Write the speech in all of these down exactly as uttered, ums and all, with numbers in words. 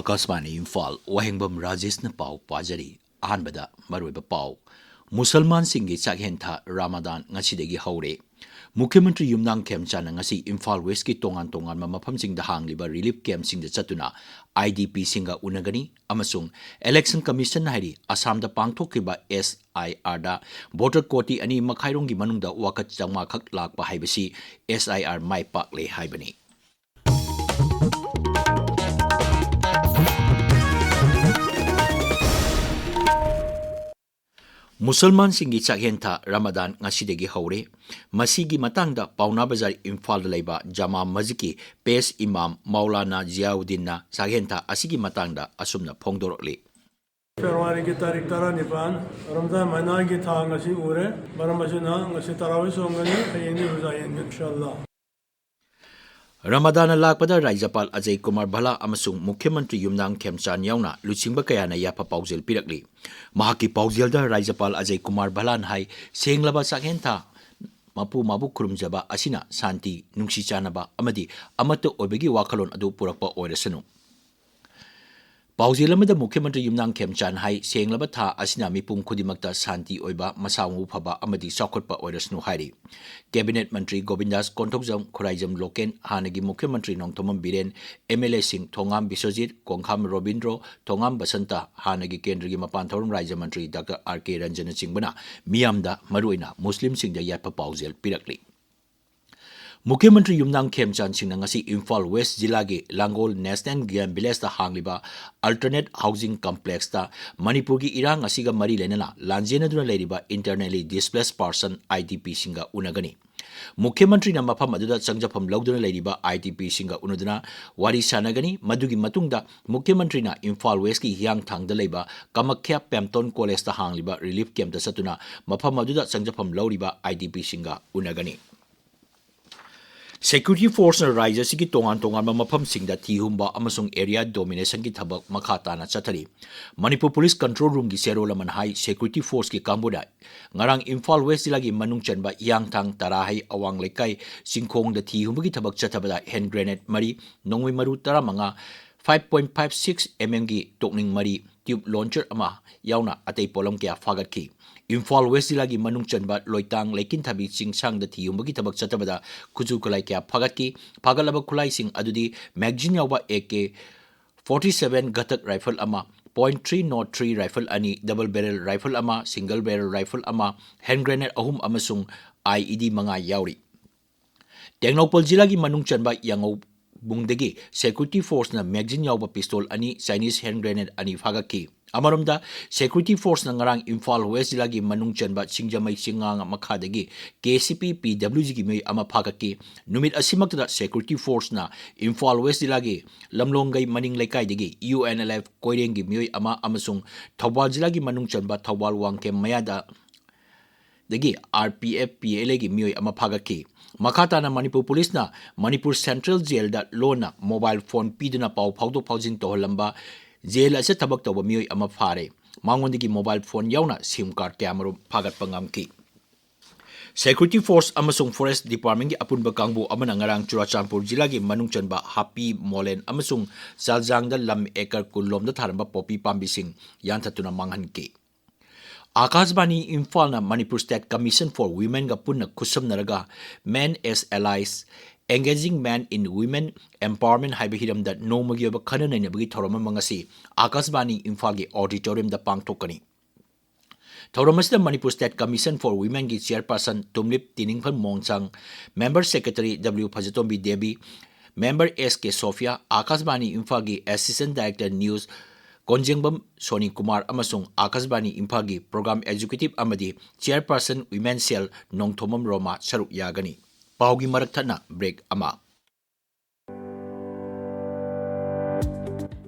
ꯑꯀꯥꯁꯕꯥꯅꯤ ꯏꯝꯐꯥꯜ, ꯋꯥꯍꯦꯡꯕꯝ ꯔꯥꯖꯦꯁꯅ ꯄꯥꯎ ꯄꯥꯖꯔꯤ꯫ ꯑꯍꯥꯟꯕꯗ ꯃꯔꯨꯑꯣꯏꯕ ꯄꯥꯎ꯫ ꯃꯨꯁꯜꯃꯥꯟꯁꯤꯡꯒꯤ ꯆꯥꯛꯍꯦꯟ ꯊꯥ ꯔꯥꯃꯥꯗꯥꯟ ꯉꯁꯤꯗꯒꯤ ꯍꯧꯔꯦ꯫ ꯃꯨꯈ꯭ꯌ ꯃꯟꯇ꯭ꯔꯤ ꯌꯨꯝꯅꯥꯝ ꯈꯦꯝꯆꯥꯟꯅ ꯉꯁꯤ ꯏꯝꯐꯥꯜ ꯋꯦꯁꯀꯤ ꯇꯣꯉꯥꯟ ꯇꯣꯉꯥꯟꯕ ꯃꯐꯝꯁꯤꯡꯗ ꯍꯥꯡꯂꯤꯕ ꯔꯤꯂꯤꯐ ꯀꯦꯝꯞꯁꯤꯡꯗ ꯆꯠꯇꯨꯅ ꯑꯥꯏ ꯗꯤ ꯄꯤꯁꯤꯡꯒ ꯎꯅꯒꯅꯤ ꯑꯃꯁꯨꯡ ꯏꯂꯦꯛꯁꯟ ꯀꯃꯤꯁꯟꯅ ꯍꯥꯏꯔꯤ ꯑꯁꯥꯝꯗ ꯄꯥꯡꯊꯣꯛꯈꯤꯕ ꯑꯦꯁ ꯑꯥꯏ ꯑꯥꯔꯗ ꯚꯣꯇꯔ ꯀꯣꯇꯤ ꯑꯅꯤ ꯃꯈꯥꯏꯔꯣꯝꯒꯤ ꯃꯅꯨꯡꯗ ꯋꯥꯀꯠ ꯆꯥꯝꯃꯉꯥ ꯈꯛ ꯂꯥꯛꯄ ꯍꯥꯏꯕꯁꯤ ꯑꯦꯁ ꯑꯥꯏ ꯑꯥꯔ ꯃꯥꯏ ꯄꯥꯛꯂꯦ ꯍꯥꯏꯕꯅꯤ꯫ ꯃꯨꯁꯜꯃꯥꯟꯁꯤꯡꯒꯤ ꯆꯥꯛꯍꯦꯟ ꯊꯥ ꯔꯃꯗꯥꯟ ꯉꯁꯤꯗꯒꯤ ꯍꯧꯔꯦ꯫ ꯃꯁꯤꯒꯤ ꯃꯇꯥꯡꯗ ꯄꯥꯎꯅꯥ ꯕꯖꯥꯔ ꯏꯝꯐꯥꯜꯗ ꯂꯩꯕ ꯖꯃꯥ ꯃꯁꯖꯤꯗꯀꯤ ꯄꯦꯁ ꯏꯃꯥꯝ ꯃꯧꯂꯥꯅꯥ ꯖꯤꯌꯥꯎꯗꯤꯟꯅ ꯆꯥꯛꯍꯦꯟ ꯊꯥ ꯑꯁꯤꯒꯤ ꯃꯇꯥꯡꯗ ꯑꯁꯨꯝꯅ ꯐꯣꯡꯗꯣꯔꯛꯂꯤ꯫ ꯐꯦꯕ꯭ꯔꯨꯋꯥꯔꯤꯒꯤ ꯇꯥꯔꯤꯛ ꯇꯔꯥꯅꯤꯄꯥꯟ, ꯔꯝꯖꯥꯟ ꯃꯍꯤꯅꯥꯒꯤ ꯊꯥ ꯉꯁꯤ ꯎꯔꯦ꯫ ꯃꯔꯝ ꯑꯁꯤꯅ ꯉꯁꯤ ꯇꯔꯥꯋꯤ ꯁꯣꯟꯒꯅꯤ, ꯍꯌꯦꯡꯗꯤ ꯔꯣꯖꯥ ꯌꯦꯡꯒꯅꯤ, ꯏꯟꯁꯥ ꯑꯜꯂꯥ꯫ ꯔꯃꯗꯥꯟꯅ ꯂꯥꯛꯄꯗ ꯔꯥꯖ꯭ꯌꯄꯥꯜ ꯑꯖꯌ ꯀꯨꯃꯥꯔ ꯚꯜꯂꯥ ꯑꯃꯁꯨꯡ ꯃꯨꯈ꯭ꯌ ꯃꯟꯇ꯭ꯔꯤ ꯌꯨꯝꯅꯥꯝ ꯈꯦꯝꯆꯥꯟ ꯌꯥꯎꯅ ꯂꯨꯆꯤꯡꯕ ꯀꯌꯥꯅ ꯌꯥꯏꯐ ꯄꯥꯎꯖꯦꯜ ꯄꯤꯔꯛꯂꯤ꯫ ꯃꯍꯥꯛꯀꯤ ꯄꯥꯎꯖꯦꯜꯗ ꯔꯥꯖ꯭ꯌꯄꯥꯜ ꯑꯖꯌ ꯀꯨꯃꯥꯔ ꯚꯜꯂꯥꯅ ꯍꯥꯏ, ꯁꯦꯡꯂꯕ ꯆꯥꯛꯍꯦꯟ ꯊꯥ ꯃꯄꯨ ꯃꯥꯕꯨ ꯈꯨꯔꯨꯝꯖꯕ ꯑꯁꯤꯅ ꯁꯥꯟꯇꯤ, ꯅꯨꯡꯁꯤ ꯆꯥꯟꯅꯕ ꯑꯃꯗꯤ ꯑꯃꯠꯇ ꯑꯣꯏꯕꯒꯤ ꯋꯥꯈꯜꯂꯣꯟ ꯑꯗꯨ ꯄꯨꯔꯛꯄ ꯑꯣꯏꯔꯁꯅꯨ꯫ ꯄꯥꯎꯖꯦꯜ ꯑꯃꯗ ꯃꯨꯈ꯭ꯌ ꯃꯟꯇ꯭ꯔꯤ ꯌꯨꯝꯅꯥꯝ ꯈꯦꯝꯆꯥꯟ ꯍꯥꯏ, ꯁꯦꯡꯂꯕ ꯊꯥ ꯑꯁꯤꯅ ꯃꯤꯄꯨꯝ ꯈꯨꯗꯤꯡꯃꯛꯇ ꯁꯥꯟꯇꯤ ꯑꯣꯏꯕ, ꯃꯁꯥ ꯃꯎ ꯐꯕ ꯑꯃꯗꯤ ꯆꯥꯎꯈꯠꯄ ꯑꯣꯏꯔꯁꯅꯨ ꯍꯥꯏꯔꯤ꯫ ꯀꯦꯕꯤꯅꯦꯠ ꯃꯟꯇ꯭ꯔꯤ ꯒꯣꯕꯤꯟꯗꯥꯁ ꯀꯣꯟꯊꯧꯖꯝ, ꯈꯨꯔꯥꯏꯖꯝ ꯂꯣꯀꯦꯟ, ꯍꯥꯟꯅꯒꯤ ꯃꯨꯈ꯭ꯌ ꯃꯟꯇ꯭ꯔꯤ ꯅꯣꯡꯊꯣꯝꯕꯝ ꯕꯤꯔꯦꯟ, ꯑꯦꯝ ꯑꯦꯜ ꯑꯦꯁꯤꯡ ꯊꯣꯉꯥꯝ ꯕꯤꯁ꯭ꯋꯖꯤꯠ, ꯀꯣꯡꯈꯥꯝ ꯔꯣꯕꯤꯟꯗ꯭ꯔꯣ, ꯊꯣꯉꯥꯝ ꯕꯁꯟꯇ, ꯍꯥꯟꯅꯒꯤ ꯀꯦꯟꯗ꯭ꯔꯒꯤ ꯃꯄꯥꯟ ꯊꯧꯔꯝ ꯔꯥꯖ꯭ꯌ ꯃꯟꯇ꯭ꯔꯤ ꯗꯥꯛꯇꯔ ꯑꯥꯔ ꯀꯦ ꯔꯟꯖꯟꯅꯆꯤꯡꯕꯅ ꯃꯤꯌꯥꯝꯗ, ꯃꯔꯨꯑꯣꯏꯅ ꯃꯨꯁꯂꯤꯝꯁꯤꯡꯗ ꯌꯥꯏꯐ ꯄꯥꯎꯖꯦꯜ ꯄꯤꯔꯛꯂꯤ꯫ ꯃꯨꯈ꯭ꯌ ꯃꯟꯇ꯭ꯔꯤ ꯌꯨꯝꯅꯥꯝ ꯈꯦꯝꯆꯥꯟ ꯁꯤꯡꯅ ꯉꯁꯤ ꯏꯝꯐꯥꯜ ꯋꯦꯁ ꯖꯤꯂꯥꯒꯤ ꯂꯥꯡꯒꯣꯜ ꯅꯦꯁꯅꯦꯜ ꯒꯦꯝ ꯚꯤꯂꯦꯖꯇ ꯍꯥꯡꯂꯤꯕ ꯑꯜꯇꯔꯅꯦꯠ ꯍꯥꯎꯁꯤꯡ ꯀꯝꯄ꯭ꯂꯦꯛꯁꯇ ꯃꯅꯤꯄꯨꯔꯒꯤ ꯏꯔꯥꯡ ꯑꯁꯤꯒ ꯃꯔꯤ ꯂꯩꯅꯅ ꯂꯥꯟꯖꯦꯟꯅꯗꯨꯅ ꯂꯩꯔꯤꯕ ꯏꯟꯇꯔꯅꯦꯂꯤ ꯗꯤꯁꯄ꯭ꯂꯦꯁ ꯄꯥꯔꯁꯟ, ꯑꯥꯏ ꯗꯤ ꯄꯤꯁꯤꯡꯒ ꯎꯅꯒꯅꯤ꯫ ꯃꯨꯈ꯭ꯌ ꯃꯟꯇ꯭ꯔꯤꯅ ꯃꯐꯝ ꯑꯗꯨꯗ ꯆꯪꯖꯐꯝ ꯂꯧꯗꯨꯅ ꯂꯩꯔꯤꯕ ꯑꯥꯏ ꯗꯤ ꯄꯤꯁꯤꯡꯒ ꯎꯅꯗꯨꯅ ꯋꯥꯔꯤ ꯁꯥꯟꯅꯒꯅꯤ꯫ ꯃꯗꯨꯒꯤ ꯃꯇꯨꯡꯗ ꯃꯨꯈ꯭ꯌ ꯃꯟꯇ꯭ꯔꯤꯅ ꯏꯝꯐꯥꯜ ꯋꯦꯁꯀꯤ ꯍꯤꯌꯥꯡꯊꯥꯡꯗ ꯂꯩꯕ ꯀꯃꯈ꯭ꯌꯥ ꯄꯦꯝꯇꯣꯟ ꯀꯣꯂꯦꯖꯇ ꯍꯥꯡꯂꯤꯕ ꯔꯤꯂꯤꯐ ꯀꯦꯝꯞꯇ ꯆꯠꯇꯨꯅ ꯃꯐꯝ ꯑꯗꯨꯗ ꯆꯪꯖꯐꯝ ꯂꯧꯔꯤꯕ ꯑꯥꯏ ꯗꯤ ꯄꯤꯁꯤꯡꯒ ꯎꯅꯒꯅꯤ꯫ ꯁꯦꯀ꯭ꯌꯨꯔꯤꯇꯤ ꯐꯣꯔꯁꯅ ꯔꯥꯖ꯭ꯌ ꯑꯁꯤꯒꯤ ꯇꯣꯉꯥꯟ ꯇꯣꯉꯥꯟꯕ ꯃꯐꯝꯁꯤꯡꯗ ꯊꯤ ꯍꯨꯝꯕ ꯑꯃꯁꯨꯡ ꯑꯦꯔꯤꯌꯥ ꯗꯣꯃꯤꯅꯦꯁꯟꯒꯤ ꯊꯕꯛ ꯃꯈꯥ ꯇꯥꯅ ꯆꯠꯊꯔꯤ꯫ ꯃꯅꯤꯄꯨꯔ ꯄꯨꯂꯤꯁ ꯀꯟꯇ꯭ꯔꯣꯜ ꯔꯨꯝꯒꯤ ꯆꯦꯔꯣꯜ ꯑꯃꯅ ꯍꯥꯏ, ꯁꯦꯀ꯭ꯌꯨꯔꯤꯇꯤ ꯐꯣꯔꯁꯀꯤ ꯀꯥꯡꯕꯨꯅ ꯉꯔꯥꯡ ꯏꯝꯐꯥꯜ ꯋꯦꯁ ꯖꯤꯂꯥꯒꯤ ꯃꯅꯨꯡ ꯆꯟꯕ ꯍꯤꯌꯥꯡꯊꯥꯡ, ꯇꯔꯥꯍꯩ, ꯑꯋꯥꯡ ꯂꯩꯀꯥꯏ, ꯆꯤꯡꯈꯣꯡꯗ ꯊꯤ ꯍꯨꯝꯕꯒꯤ ꯊꯕꯛ ꯆꯠꯊꯕꯗ ꯍꯦꯟ ꯒ꯭ꯔꯦꯅꯦꯗ ꯃꯔꯤ, ꯅꯣꯡꯃꯩ ꯃꯔꯨ ꯇꯔꯥꯃꯉꯥ, five point five six mm ꯒꯤ ꯇꯣꯛꯅꯤꯡ ꯃꯔꯤ, tube launcher ꯑꯃ ꯌꯥꯎꯅ ꯑꯇꯩ ꯄꯣꯠꯂꯝ ꯀꯌꯥ ꯐꯥꯒꯠꯈꯤ꯫ ꯏꯝꯐꯥꯜ ꯋꯦꯁ ꯖꯤꯂꯥꯒꯤ ꯃꯅꯨꯡ ꯆꯟꯕ ꯂꯣꯏꯇꯥꯡ ꯂꯩꯀꯤꯟꯊꯥꯕꯤ ꯆꯤꯡꯁꯥꯡꯗ ꯊꯤ ꯍꯨꯝꯕꯒꯤ ꯊꯕꯛ ꯆꯠꯊꯕꯗ ꯈꯨꯠꯁꯨ ꯈꯨꯠꯂꯥꯏ ꯀꯌꯥ ꯐꯥꯒꯠꯈꯤ꯫ ꯐꯥꯒꯠꯂꯕ ꯈꯨꯠꯂꯥꯏꯁꯤꯡ ꯑꯗꯨꯗꯤ magazine ꯌꯥꯎꯕ AK forty seven ꯘꯇꯛ rifle ꯑꯃ, point three nought three rifle ꯑꯅꯤ, double barrel rifle ꯑꯃ, single barrel rifle ꯑꯃ, hand grenade ꯑꯍꯨꯝ ꯑꯃꯁꯨꯡ IED ꯃꯉꯥ ꯌꯥꯎꯔꯤ꯫ ꯇꯦꯡꯅꯧꯄꯜ ꯖꯤꯂꯥꯒꯤ ꯃꯅꯨꯡ ꯆꯟꯕ ꯌꯥꯉꯧꯕꯨꯡꯗꯒꯤ security forceꯅ magazine ꯌꯥꯎꯕ pistol ꯑꯅꯤ, Chinese hand grenade ꯑꯅꯤ ꯐꯥꯒꯠꯈꯤ꯫ ꯑꯃꯔꯣꯝꯗ, security forceꯅ ꯉꯔꯥꯡ ꯏꯝꯐꯥꯜ ꯋꯦꯁ ꯖꯤꯂꯥꯒꯤ ꯃꯅꯨꯡ ꯆꯟꯕ ꯁꯤꯡꯖꯃꯩ ꯆꯤꯡꯉꯥꯡ ꯃꯈꯥꯗꯒꯤ KCP PWGꯒꯤ ꯃꯤꯑꯣꯏ ꯑꯃ ꯐꯥꯒꯠꯈꯤ꯫ ꯅꯨꯃꯤꯠ ꯑꯁꯤꯃꯛꯇꯗ security forceꯅ ꯏꯝꯐꯥꯜ ꯋꯦꯁ ꯖꯤꯂꯥꯒꯤ ꯂꯝꯂꯣꯡꯒꯩ ꯃꯅꯤꯡ ꯂꯩꯀꯥꯏꯗꯒꯤ UNLF ꯀꯣꯏꯔꯦꯡꯒꯤ ꯃꯤꯑꯣꯏ ꯑꯃ ꯑꯃꯁꯨꯡ ꯊꯧꯕꯥꯜ ꯖꯤꯂꯥꯒꯤ ꯃꯅꯨꯡ ꯆꯟꯕ ꯊꯧꯕꯥꯜ ꯋꯥꯡꯈꯦꯝ ꯃꯌꯥꯗ ꯗꯒꯤ RPF PLAꯒꯤ ꯃꯤꯑꯣꯏ ꯑꯃ ꯐꯥꯒꯠꯈꯤ꯫ ꯃꯈꯥ ꯇꯥꯅ ꯃꯅꯤꯄꯨꯔ ꯄꯨꯂꯤꯁꯅ ꯃꯅꯤꯄꯨꯔ ꯁꯦꯟꯇ꯭ꯔꯦꯜ ꯖꯦꯜꯗ ꯂꯣꯟꯅ mobile phone ꯄꯤꯗꯨꯅ ꯄꯥꯎ ꯐꯥꯎꯗꯣꯛ ꯐꯥꯎꯖꯤꯟ ꯇꯧꯍꯜꯂꯝꯕ ꯖꯦꯜ ꯑꯁꯤꯗ ꯊꯕꯛ ꯇꯧꯕ ꯃꯤꯑꯣꯏ ꯑꯃ ꯐꯥꯔꯦ꯫ ꯃꯉꯣꯟꯗꯒꯤ mobile phone ꯌꯥꯎꯅ SIM card ꯀꯌꯥꯃꯔꯨꯝ ꯐꯥꯒꯠꯄ ꯉꯝꯈꯤ꯫ Security force ꯑꯃꯁꯨꯡ forest departmentꯀꯤ ꯑꯄꯨꯟꯕ ꯀꯥꯡꯕꯨ ꯑꯃꯅ ꯉꯔꯥꯡ ꯆꯨꯔꯥꯆꯥꯟꯄꯨꯔ ꯖꯤꯂꯥꯒꯤ ꯃꯅꯨꯡ ꯆꯟꯕ ꯍꯥꯄꯤ, ꯃꯣꯂꯦꯟ ꯑꯃꯁꯨꯡ ꯆꯥꯜꯖꯥꯡꯗ ꯂꯝ acre ꯀꯨꯟ ꯂꯣꯝꯗ ꯊꯥꯔꯝꯕ ꯄꯣꯄꯤ ꯄꯥꯝꯕꯤꯁꯤꯡ ꯌꯥꯟꯊꯠꯇꯨꯅ ꯃꯥꯡꯍꯟꯈꯤ꯫ ꯑꯥꯀꯥꯁꯕꯥꯅꯤ ꯏꯝꯐꯥꯜꯅ Manipur State Commission for Womenꯒ ꯄꯨꯟꯅ ꯈꯨꯠꯁꯝꯅꯔꯒ Men as Allies, Engaging Men in Women Empowerment ꯍꯥꯏꯕ ꯍꯤꯔꯝꯗ ꯅꯣꯡꯃꯒꯤ ꯑꯣꯏꯕ ꯈꯟꯅ ꯅꯩꯅꯕꯒꯤ ꯊꯧꯔꯝ ꯑꯃ ꯉꯁꯤ ꯑꯥꯀꯥꯁꯕꯥꯅꯤ ꯏꯝꯐꯥꯜꯒꯤ auditoriumꯗ ꯄꯥꯡꯊꯣꯛꯀꯅꯤ꯫ ꯊꯧꯔꯝ ꯑꯁꯤꯗ Manipur State Commission for Womenꯒꯤ chairperson ꯇꯨꯝꯂꯤꯞ ꯇꯤꯅꯤꯡꯐꯝ ꯃꯣꯡꯁꯥꯡ, member secretary W ꯐꯖꯇꯣꯝꯕꯤ Devi, member S K Sophia, ꯑꯥꯀꯥꯁꯕꯥꯅꯤ ꯏꯝꯐꯥꯜꯒꯤ assistant director news Konjengbam Soni Kumar ꯑꯃꯁꯨꯡ ꯑꯥꯀꯥꯁꯕꯥꯅꯤ ꯏꯝꯐꯥꯜꯒꯤ program executive ꯑꯃꯗꯤ chairperson women cell ꯅꯣꯡꯊꯣꯝꯕꯝ ꯔꯣꯃꯥ ꯁꯔꯨꯛ ꯌꯥꯒꯅꯤ꯫ ꯄꯥꯎꯒꯤ ꯃꯔꯛ ꯊꯠꯅ break ꯑꯃ꯫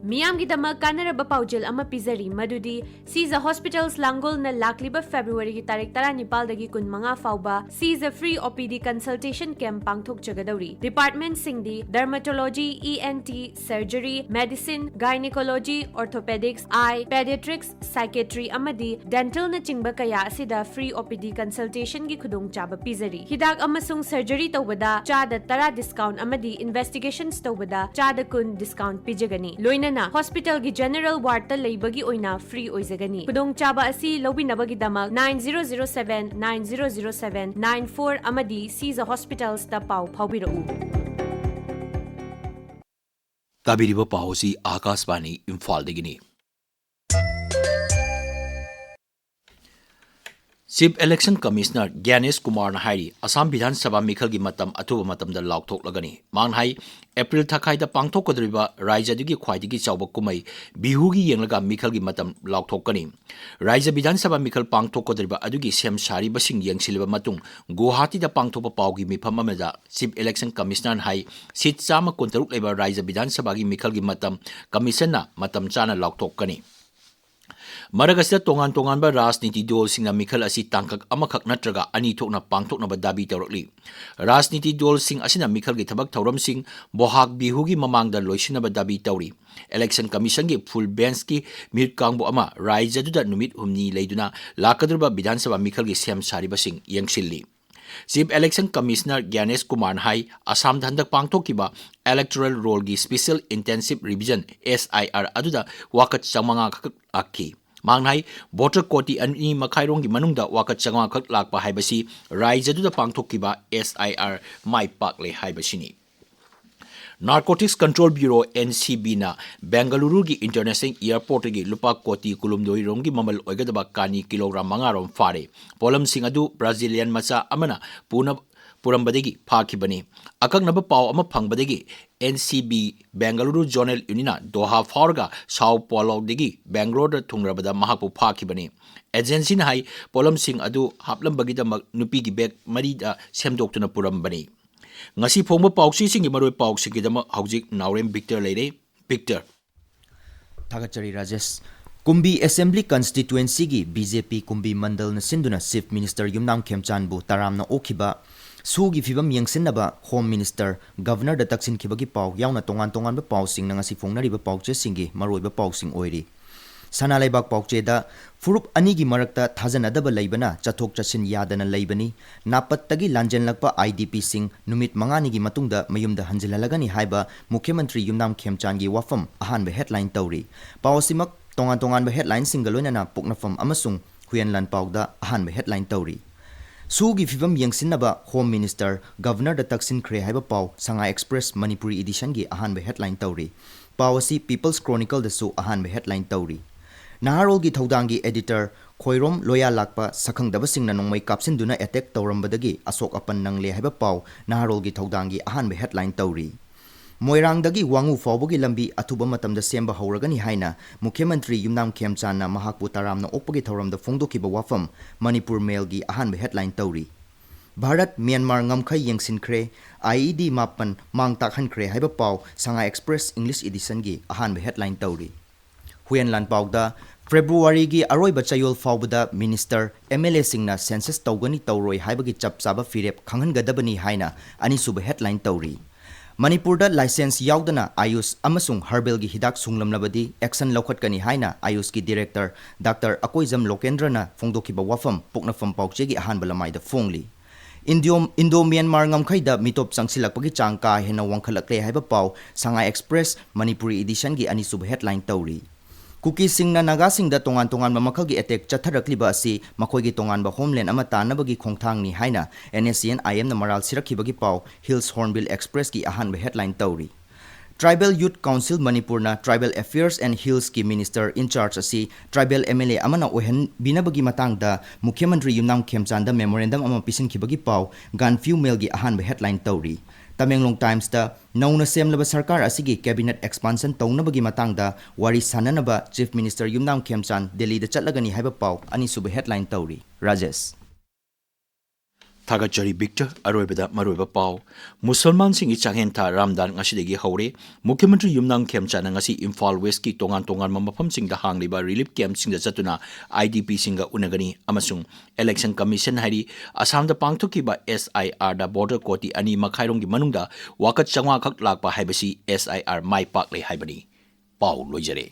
ꯃꯤꯌꯥꯝꯒꯤꯗꯃꯛ ꯀꯥꯟꯅꯔꯕ ꯄꯥꯎꯖꯦꯜ ꯑꯃ ꯄꯤꯖꯔꯤ, ꯃꯗꯨꯗꯤ ꯁꯤꯖ Hospitals ꯂꯥꯡꯒꯣꯜꯅ ꯂꯥꯛꯂꯤꯕ February ꯒꯤ ꯇꯥꯔꯤꯛ ꯇꯔꯥꯅꯤꯄꯥꯜꯗꯒꯤ ꯀꯨꯟꯃꯉꯥ ꯐꯥꯎꯕ ꯁꯤꯖ Free O P D Consultation Camp ꯄꯥꯡꯊꯣꯛꯆꯒꯗꯧꯔꯤ꯫ Department ꯁꯤꯡꯗꯤ Dermatology, E N T, Surgery, Medicine, Gynecology, Orthopedics, Eye, Pediatrics, Psychiatry ꯑꯃꯗꯤ Dental ꯅꯆꯤꯡꯕ ꯀꯌꯥ ꯑꯁꯤꯗ Free O P D Consultation ꯒꯤ ꯈꯨꯗꯣꯡꯆꯥꯕ ꯄꯤꯖꯔꯤ꯫ ꯍꯤꯗꯥꯛ ꯑꯃꯁꯨꯡ surgery ꯇꯧꯕꯗ ꯆꯥꯗ ꯇꯔꯥ discount ꯑꯃꯗꯤ investigations ꯇꯧꯕꯗ ꯆꯥꯗ ꯀꯨꯟ discount ꯄꯤꯖꯒꯅꯤ꯫ ꯂꯣꯏꯅꯅ hospital ꯒꯤ general ward ꯇ ꯂꯩꯕꯒꯤ ꯑꯣꯏꯅ free ꯑꯣꯏꯖꯒꯅꯤ꯫ ꯈꯨꯗꯣꯡꯆꯥꯕ ꯑꯁꯤ ꯂꯧꯕꯤꯅꯕꯒꯤꯗꯃꯛ nine zero zero seven nine zero zero seven nine four ꯑꯃꯗꯤ ꯁꯤꯖ Hospitals ꯇ ꯄꯥꯎ ꯐꯥꯎꯕꯤꯔꯛꯎ꯫ ꯇꯥꯕꯤꯔꯤꯕ ꯄꯥꯎ ꯑꯁꯤ ꯑꯥꯀꯥꯁꯕꯥꯅꯤ ꯏꯝꯐꯥꯜꯗꯒꯤꯅꯤ꯫ Chief Election Commissioner ꯒ꯭ꯌꯥꯅꯦꯁ ꯀꯨꯃꯥꯔꯅ ꯍꯥꯏꯔꯤ, ꯑꯁꯥꯝ ꯕꯤꯙꯥꯟ ꯁꯚꯥ ꯃꯤꯈꯜꯒꯤ ꯃꯇꯝ ꯑꯊꯨꯕ ꯃꯇꯝꯗ ꯂꯥꯎꯊꯣꯛꯂꯒꯅꯤ꯫ ꯃꯍꯥꯛꯅ ꯍꯥꯏ, ꯑꯦꯄ꯭ꯔꯤꯜ ꯊꯥꯈꯥꯏꯗ ꯄꯥꯡꯊꯣꯛꯀꯗꯧꯔꯤꯕ ꯔꯥꯖ꯭ꯌ ꯑꯗꯨꯒꯤ ꯈ꯭ꯋꯥꯏꯗꯒꯤ ꯆꯥꯎꯕ ꯀꯨꯝꯍꯩ ꯕꯤꯍꯨꯒꯤ ꯌꯦꯡꯂꯒ ꯃꯤꯈꯜꯒꯤ ꯃꯇꯝ ꯂꯥꯎꯊꯣꯛꯀꯅꯤ꯫ ꯔꯥꯖ꯭ꯌ ꯕꯤꯙꯥꯟ ꯁꯚꯥ ꯃꯤꯈꯜ ꯄꯥꯡꯊꯣꯛꯀꯗꯧꯔꯤꯕ ꯑꯗꯨꯒꯤ ꯁꯦꯝ ꯁꯥꯔꯤꯕꯁꯤꯡ ꯌꯦꯡꯁꯤꯜꯂꯕ ꯃꯇꯨꯡ, ꯒꯨꯋꯥꯍꯥꯇꯤꯗ ꯄꯥꯡꯊꯣꯛꯄ ꯄꯥꯎꯒꯤ ꯃꯤꯐꯝ ꯑꯃꯗ Chief Election Commissioner ꯅ ꯍꯥꯏ, ꯁꯤꯠ ꯆꯥꯝꯃ ꯀꯨꯟꯇꯔꯨꯛ ꯂꯩꯕ ꯔꯥꯖ꯭ꯌ ꯕꯤꯙꯥꯟ ꯁꯚꯥꯒꯤ ꯃꯤꯈꯜꯒꯤ ꯃꯇꯝ Commission ꯅ ꯃꯇꯝ ꯆꯥꯅ ꯂꯥꯎꯊꯣꯛꯀꯅꯤ꯫ ꯃꯔꯛ ꯑꯁꯤꯗ ꯇꯣꯉꯥꯟ ꯇꯣꯉꯥꯟꯕ ꯔꯥꯖꯅꯤꯇꯤ ꯗꯣꯜꯁꯤꯡꯅ ꯃꯤꯈꯜ ꯑꯁꯤ ꯇꯥꯡꯀꯛ ꯑꯃꯈꯛ ꯅꯠꯇ꯭ꯔꯒ ꯑꯅꯤ ꯊꯣꯛꯅ ꯄꯥꯡꯊꯣꯛꯅꯕ ꯗꯥꯕꯤ ꯇꯧꯔꯛꯂꯤ꯫ ꯔꯥꯖꯅꯤꯇꯤ ꯗꯣꯜꯁꯤꯡ ꯑꯁꯤꯅ ꯃꯤꯈꯜꯒꯤ ꯊꯕꯛ ꯊꯧꯔꯝꯁꯤꯡ ꯕꯣꯍꯥꯛ ꯕꯤꯍꯨꯒꯤ ꯃꯃꯥꯡꯗ ꯂꯣꯏꯁꯤꯟꯅꯕ ꯗꯥꯕꯤ ꯇꯧꯔꯤ꯫ Election Commission ꯒꯤ full bench ꯀꯤ ꯃꯤꯍꯨꯠ ꯀꯥꯡꯕꯨ ꯑꯃ ꯔꯥꯖ꯭ꯌ ꯑꯗꯨꯗ ꯅꯨꯃꯤꯠ ꯍꯨꯝꯅꯤ ꯂꯩꯗꯨꯅ ꯂꯥꯛꯀꯗꯧꯔꯤꯕ ꯕꯤꯙꯥꯟ ꯁꯚꯥ ꯃꯤꯈꯜꯒꯤ ꯁꯦꯝ ꯁꯥꯔꯤꯕꯁꯤꯡ ꯌꯦꯡꯁꯤꯜꯂꯤ꯫ Chief Election Commissioner ꯒ꯭ꯌꯥꯅꯦꯁ ꯀꯨꯃꯥꯔꯅ ꯍꯥꯏ, ꯑꯁꯥꯝꯗ ꯍꯟꯗꯛ ꯄꯥꯡꯊꯣꯛꯈꯤꯕ Electoral Roll ꯒꯤ Special Intensive Revision, S I R, ꯑꯗꯨꯗ ꯋꯥꯀꯠ ꯆꯥꯃꯉꯥ ꯈꯛ ꯂꯥꯛꯈꯤ꯫ ꯃꯍꯥꯛꯅ ꯍꯥꯏ, voter ꯀꯣꯇꯤ ꯑꯅꯤ ꯃꯈꯥꯏꯔꯣꯝꯒꯤ ꯃꯅꯨꯡꯗ ꯋꯥꯀꯠ ꯆꯥꯃꯉꯥ ꯈꯛ ꯂꯥꯛꯄ ꯍꯥꯏꯕꯁꯤ ꯔꯥꯖ꯭ꯌ ꯑꯗꯨꯗ ꯄꯥꯡꯊꯣꯛꯈꯤꯕ S I R ꯃꯥꯏ ꯄꯥꯛꯂꯦ ꯍꯥꯏꯕꯁꯤꯅꯤ꯫ Narcotics Control Bureau, N C B ꯅ ꯕꯦꯡꯒꯂꯨꯔꯨꯒꯤ International Airport ꯇꯒꯤ ꯂꯨꯄꯥ ꯀꯣꯇꯤ ꯀꯨꯟꯍꯨꯝꯗꯣꯏ ꯔꯣꯝꯒꯤ ꯃꯃꯜ ꯑꯣꯏꯒꯗꯕ ꯀꯥꯅꯤ ꯀꯤꯂꯣꯒ꯭ꯔꯥꯝ ꯃꯉꯥ ꯔꯣꯝ ꯐꯥꯔꯦ꯫ ꯄꯣꯠꯂꯝꯁꯤꯡ ꯑꯗꯨ Brazilian ꯃꯆꯥ ꯑꯃꯅ ꯄꯨꯅ ꯄꯨꯔꯝꯕꯗꯒꯤ ꯐꯥꯈꯤꯕꯅꯤ꯫ ꯑꯀꯛꯅꯕ ꯄꯥꯎ ꯑꯃ ꯐꯪꯕꯗꯒꯤ N C B Bengaluru Zonal Unit ꯅ ꯗꯣꯍꯥ ꯐꯥꯎꯔꯒ ꯁꯥꯎ ꯄꯥꯎꯂꯣꯗꯒꯤ ꯕꯦꯡꯒꯂꯣꯔꯗ ꯊꯨꯡꯂꯔꯕꯗ ꯃꯍꯥꯛꯄꯨ ꯐꯥꯈꯤꯕꯅꯤ꯫ Agency ꯅ ꯍꯥꯏ, ꯄꯣꯠꯂꯝꯁꯤꯡ ꯑꯗꯨ ꯍꯥꯞꯂꯝꯕꯒꯤꯗꯃꯛ ꯅꯨꯄꯤꯒꯤ bag ꯃꯔꯤꯗ ꯁꯦꯝꯗꯣꯛꯇꯨꯅ ꯄꯨꯔꯝꯕꯅꯤ꯫ ꯉꯁꯤ ꯐꯣꯡꯕ ꯄꯥꯎꯆꯦꯁꯤꯡꯒꯤ ꯃꯔꯨꯑꯣꯏꯕ ꯄꯥꯎꯁꯤꯡꯒꯤꯗꯃꯛ ꯍꯧꯖꯤꯛ ꯅꯥꯎꯔꯦꯝ ꯕꯤꯛꯇꯔ ꯂꯩꯔꯦ꯫ ꯕꯤꯛꯇꯔ꯫ ꯊꯥꯒꯠꯆꯔꯤ Rajesh. ꯀꯨꯝꯕꯤ Assembly Constituency-ꯒꯤ B J P ꯀꯨꯝꯕꯤ ꯃꯟꯗꯜꯅ ꯁꯤꯟꯗꯨꯅ Chief Minister ꯌꯨꯝꯅꯥꯝ ꯈꯦꯝꯆꯥꯟꯕꯨ ꯇꯔꯥꯝꯅ ꯑꯣꯛꯈꯤꯕ, ꯁꯨꯒꯤ ꯐꯤꯕꯝ ꯌꯦꯡꯁꯤꯟꯅꯕ Home Minister, Governor-ꯗ ꯇꯛꯁꯤꯟꯈꯤꯕꯒꯤ ꯄꯥꯎ ꯌꯥꯎꯅ ꯇꯣꯉꯥꯟ ꯇꯣꯉꯥꯟꯕ ꯄꯥꯎꯁꯤꯡꯅ ꯉꯁꯤ ꯐꯣꯡꯅꯔꯤꯕ ꯄꯥꯎꯆꯦꯁꯤꯡꯒꯤ ꯃꯔꯨꯑꯣꯏꯕ ꯄꯥꯎꯁꯤꯡ ꯑꯣꯏꯔꯤ꯫ ꯁꯅꯥ ꯂꯩꯕꯥꯛ ꯄꯥꯎꯆꯦꯗ ꯐꯨꯔꯨꯞ ꯑꯅꯤꯒꯤ ꯃꯔꯛꯇ ꯊꯥꯖꯅꯗꯕ ꯂꯩꯕꯅ ꯆꯠꯊꯣꯛ ꯆꯠꯁꯤꯟ ꯌꯥꯗꯅ ꯂꯩꯕꯅꯤ꯫ ꯅꯥꯄꯠꯇꯒꯤ ꯂꯥꯟꯖꯦꯜꯂꯛꯄ I D P-ꯁꯤꯡ ꯅꯨꯃꯤꯠ ꯃꯉꯥꯅꯤꯒꯤ ꯃꯇꯨꯡꯗ ꯃꯌꯨꯝꯗ ꯍꯟꯖꯤꯜꯍꯜꯂꯒꯅꯤ ꯍꯥꯏꯕ ꯃꯨꯈ꯭ꯌ ꯃꯟꯇ꯭ꯔꯤ ꯌꯨꯝꯅꯥꯝ ꯈꯦꯝꯆꯥꯟꯒꯤ ꯋꯥꯐꯝ ꯑꯍꯥꯟꯕ headline ꯇꯧꯔꯤ꯫ ꯄꯥꯎ ꯑꯁꯤꯃꯛ ꯇꯣꯉꯥꯟ ꯇꯣꯉꯥꯟꯕ headline-ꯁꯤꯡꯒ ꯂꯣꯏꯅꯅ ꯄꯣꯛꯅꯐꯝ ꯑꯃꯁꯨꯡ ꯍꯨꯏꯌꯦꯟ ꯂꯥꯟꯄꯥꯎꯗ ꯑꯍꯥꯟꯕ headline ꯇꯧꯔꯤ꯫ ꯁꯨꯒꯤ ꯐꯤꯕꯝ ꯌꯦꯡꯁꯤꯟꯅꯕ Home Minister, Governor-ꯗ ꯇꯛꯁꯤꯟꯈ꯭ꯔꯦ ꯍꯥꯏꯕ ꯄꯥꯎ Sangha Express Manipuri edition-ꯒꯤ ꯑꯍꯥꯟꯕ headline ꯇꯧꯔꯤ꯫ ꯄꯥꯎ ꯑꯁꯤ People's Chronicle-ꯗꯁꯨ ꯑꯍꯥꯟꯕ headline ꯇꯧꯔꯤ꯫ ꯅꯍꯥꯔꯣꯜꯒꯤ ꯊꯧꯗꯥꯡꯒꯤ editor ꯈꯣꯏꯔꯣꯝ ꯂꯣꯌꯥ ꯂꯥꯛꯄ ꯁꯛꯈꯪꯗꯕꯁꯤꯡꯅ ꯅꯣꯡꯃꯩ ꯀꯥꯞꯁꯤꯟꯗꯨꯅ attack ꯇꯧꯔꯝꯕꯗꯒꯤ ꯑꯁꯣꯛ ꯑꯄꯟ ꯅꯪꯂꯦ ꯍꯥꯏꯕ ꯄꯥꯎ ꯅꯍꯥꯔꯣꯜꯒꯤ ꯊꯧꯗꯥꯡꯒꯤ ꯑꯍꯥꯟꯕ headline ꯇꯧꯔꯤ꯫ ꯃꯣꯏꯔꯥꯡꯗꯒꯤ ꯋꯥꯉꯨ ꯐꯥꯎꯕꯒꯤ ꯂꯝꯕꯤ ꯑꯊꯨꯕ ꯃꯇꯝꯗ ꯁꯦꯝꯕ ꯍꯧꯔꯒꯅꯤ ꯍꯥꯏꯅ ꯃꯨꯈ꯭ꯌ ꯃꯟꯇ꯭ꯔꯤ ꯌꯨꯝꯅꯥꯝ ꯈꯦꯝꯆꯥꯟꯅ ꯃꯍꯥꯛꯄꯨ ꯇꯔꯥꯝꯅ ꯑꯣꯛꯄꯒꯤ ꯊꯧꯔꯝꯗ ꯐꯣꯡꯗꯣꯛꯈꯤꯕ ꯋꯥꯐꯝ ꯃꯅꯤꯄꯨꯔ ꯃꯦꯜꯒꯤ ꯑꯍꯥꯟꯕ headline ꯇꯧꯔꯤ꯫ ꯚꯥꯔꯠ ꯃ꯭ꯌꯥꯟꯃꯥꯔ ꯉꯝꯈꯩ ꯌꯦꯡꯁꯤꯟꯈ꯭ꯔꯦ, I E D ꯃꯥꯄꯟ ꯃꯥꯡ ꯇꯥꯛꯍꯟꯈ꯭ꯔꯦ ꯍꯥꯏꯕ ꯄꯥꯎ Sangha Express English edition-ꯒꯤ ꯑꯍꯥꯟꯕ headline ꯇꯧꯔꯤ꯫ ꯍꯨꯏꯌꯦꯟ ꯂꯥꯟꯄꯥꯎꯗ ꯐꯦꯕ꯭ꯔꯨꯋꯥꯔꯤꯒꯤ ꯑꯔꯣꯏꯕ ꯆꯌꯣꯜ ꯐꯥꯎꯕꯗ minister, M L A-ꯁꯤꯡꯅ census ꯇꯧꯒꯅꯤ ꯇꯧꯔꯣꯏ ꯍꯥꯏꯕꯒꯤ ꯆꯞ ꯆꯥꯕ ꯐꯤꯔꯦꯞ ꯈꯪꯍꯟꯒꯗꯕꯅꯤ ꯍꯥꯏꯅ ꯑꯅꯤꯁꯨꯕ headline ꯇꯧꯔꯤ꯫ ꯃꯅꯤꯄꯨꯔꯗ license ꯌꯥꯎꯗꯅ ꯑꯥꯌꯨꯁ ꯑꯃꯁꯨꯡ herbal-ꯒꯤ ꯍꯤꯗꯥꯛ ꯁꯨꯡꯂꯝꯂꯕꯗꯤ action ꯂꯧꯈꯠꯀꯅꯤ ꯍꯥꯏꯅ ꯑꯥꯌꯨꯁꯀꯤ director Doctor ꯑꯀꯣꯏꯖꯝ ꯂꯣꯀꯦꯟꯗ꯭ꯔꯅ ꯐꯣꯡꯗꯣꯛꯈꯤꯕ ꯋꯥꯐꯝ ꯄꯣꯛꯅꯐꯝ ꯄꯥꯎꯆꯦꯒꯤ ꯑꯍꯥꯟꯕ ꯂꯃꯥꯏꯗ ꯐꯣꯡꯂꯤ꯫ ꯏꯟꯗꯤꯌꯣ-, ꯏꯟꯗꯣ ꯃ꯭ꯌꯥꯟꯃꯥꯔ ꯉꯝꯈꯩꯗ ꯃꯤꯇꯣꯞ ꯆꯪꯁꯤꯜꯂꯛꯄꯒꯤ ꯆꯥꯡ ꯀꯥ ꯍꯦꯟꯅ ꯋꯥꯡꯈꯠꯂꯛꯂꯦ ꯍꯥꯏꯕ ꯄꯥꯎ Sangha Express Manipuri edition-ꯒꯤ ꯑꯅꯤꯁꯨꯕ headline ꯇꯧꯔꯤ꯫ ꯀꯨꯀꯤꯁꯤꯡꯅ ꯅꯥꯒꯥꯁꯤꯡꯗ ꯇꯣꯉꯥꯟ ꯇꯣꯉꯥꯟꯕ ꯃꯈꯜꯒꯤ attack ꯆꯠꯊꯔꯛꯂꯤꯕ ꯑꯁꯤ ꯃꯈꯣꯏꯒꯤ ꯇꯣꯉꯥꯟꯕ homeland ꯑꯃ ꯇꯥꯟꯅꯕꯒꯤ ꯈꯣꯡꯊꯥꯡꯅꯤ ꯍꯥꯏꯅ N S C N I M-ꯅ ꯃꯔꯥꯜ ꯁꯤꯔꯛꯈꯤꯕꯒꯤ ꯄꯥꯎ Hills Hornbill Express-ꯀꯤ ꯑꯍꯥꯟꯕ headline ꯇꯧꯔꯤ꯫ Tribal Youth Council ꯃꯅꯤꯄꯨꯔꯅ Tribal Affairs and Hills-ꯀꯤ minister in charge ꯑꯁꯤ tribal M L A ꯑꯃꯅ ꯑꯣꯏꯍꯟꯕꯤꯅꯕꯒꯤ ꯃꯇꯥꯡꯗ ꯃꯨꯈ꯭ꯌ ꯃꯟꯇ꯭ꯔꯤ ꯌꯨꯝꯅꯥꯝ ꯈꯦꯝꯆꯥꯟꯗ memorandum ꯑꯃ ꯄꯤꯁꯤꯟꯈꯤꯕꯒꯤ ꯄꯥꯎ Gaanphiu Mail-ꯒꯤ ꯑꯍꯥꯟꯕ headline ꯇꯧꯔꯤ꯫ Tamenglong Times-ꯇ ꯅꯧꯅ ꯁꯦꯝꯂꯕ ꯁꯔꯀꯥꯔ ꯑꯁꯤꯒꯤ cabinet expansion ꯇꯧꯅꯕꯒꯤ ꯃꯇꯥꯡꯗ ꯋꯥꯔꯤ ꯁꯥꯅꯅꯕ Chief Minister ꯌꯨꯝꯅꯥꯝ ꯈꯦꯝꯆꯥꯟ ꯗꯦꯜꯂꯤꯗ ꯆꯠꯂꯒꯅꯤ ꯍꯥꯏꯕ ꯄꯥꯎ ꯑꯅꯤꯁꯨꯕ headline ꯇꯧꯔꯤ꯫ ꯔꯥꯖꯦꯁ꯫ ꯊꯥꯒꯠꯆꯔꯤ ꯕꯤꯛꯇꯔ꯫ ꯑꯔꯣꯏꯕꯗ ꯃꯔꯨꯑꯣꯏꯕ ꯄꯥꯎ꯫ ꯃꯨꯁꯜꯃꯥꯟꯁꯤꯡꯒꯤ ꯆꯥꯛꯍꯦꯟ ꯊꯥ ꯔꯥꯝꯗꯥꯟ ꯉꯁꯤꯗꯒꯤ ꯍꯧꯔꯦ꯫ ꯃꯨꯈ꯭ꯌ ꯃꯟꯇ꯭ꯔꯤ ꯌꯨꯝꯅꯥꯝ ꯈꯦꯝꯆꯥꯅ ꯉꯁꯤ ꯏꯝꯐꯥꯜ ꯋꯦꯁꯀꯤ ꯇꯣꯉꯥꯟ ꯇꯣꯉꯥꯟꯕ ꯃꯐꯝꯁꯤꯡꯗ ꯍꯥꯡꯂꯤꯕ ꯔꯤꯂꯤꯐ ꯀꯦꯝꯞꯁꯤꯡꯗ ꯆꯠꯇꯨꯅ IDPꯁꯤꯡꯒ ꯎꯅꯒꯅꯤ ꯑꯃꯁꯨꯡ ꯏꯂꯦꯛꯁꯟ ꯀꯃꯤꯁꯟ ꯍꯥꯏꯔꯤ ꯑꯁꯥꯝꯗ ꯄꯥꯡꯊꯣꯛꯈꯤꯕ SIRꯗ ꯚꯣꯇꯔ ꯀꯣꯇꯤ ꯑꯅꯤ ꯃꯈꯥꯏꯔꯣꯝꯒꯤ ꯃꯅꯨꯡꯗ ꯋꯥꯀꯠ ꯆꯥꯝꯃꯉꯥ ꯈꯛ ꯂꯥꯛꯄ ꯍꯥꯏꯕꯁꯤ SIR ꯃꯥꯏ ꯄꯥꯛꯂꯦ ꯍꯥꯏꯕꯅꯤ꯫ ꯄꯥꯎ ꯂꯣꯏꯖꯔꯦ꯫